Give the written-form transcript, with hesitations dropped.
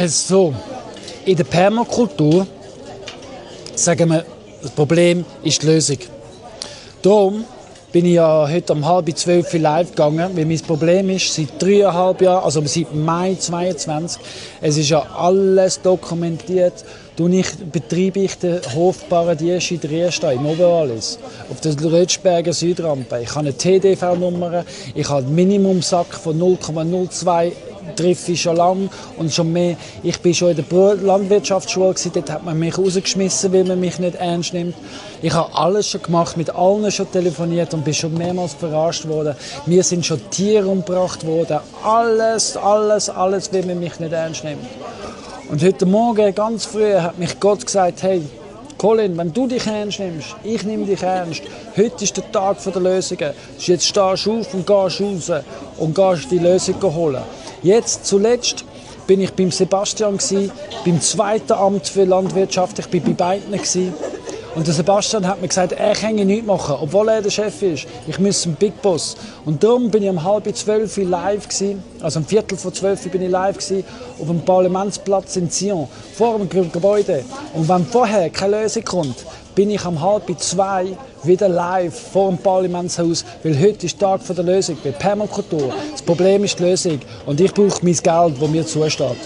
So, in der Permakultur sagen wir, das Problem ist die Lösung. Darum bin ich ja heute um 11:30 live gegangen, weil mein Problem ist, seit 3,5 Jahren, also seit Mai 2022, es ist ja alles dokumentiert, betreibe ich den Hof Paradies in Trieste im Oberwallis, auf der Rötschberger Südrampe. Ich habe eine TDV-Nummer, ich habe einen Minimumsack von 0,02 treffe ich schon lange und schon mehr. Ich bin schon in der Landwirtschaftsschule gewesen, dort hat man mich rausgeschmissen, weil man mich nicht ernst nimmt. Ich habe alles schon gemacht, mit allen schon telefoniert und bin schon mehrmals verarscht worden. Mir sind schon Tiere umgebracht worden. Alles, weil man mich nicht ernst nimmt. Und heute Morgen, ganz früh, hat mich Gott gesagt, hey, Colin, wenn du dich ernst nimmst, ich nehme dich ernst. Heute ist der Tag der Lösungen. Jetzt stehst du auf und gehst raus und gehst die Lösung holen. Jetzt zuletzt bin ich beim Sebastian gsi, beim zweiten Amt für Landwirtschaft. Ich bin bei beiden gsi. Und der Sebastian hat mir gesagt, er kann nichts machen, obwohl er der Chef ist. Ich muss zum Big Boss. Und darum bin ich um 11:30 live gsi, also um 11:45 bin ich live gsi, auf dem Parlamentsplatz in Sion, vor dem Gebäude. Und wenn vorher keine Lösung kommt, bin ich um 1:30 wieder live vor dem Parlamentshaus, weil heute ist der Tag der Lösung, bei Permakultur. Das Problem ist die Lösung und ich brauche mein Geld, das mir zusteht.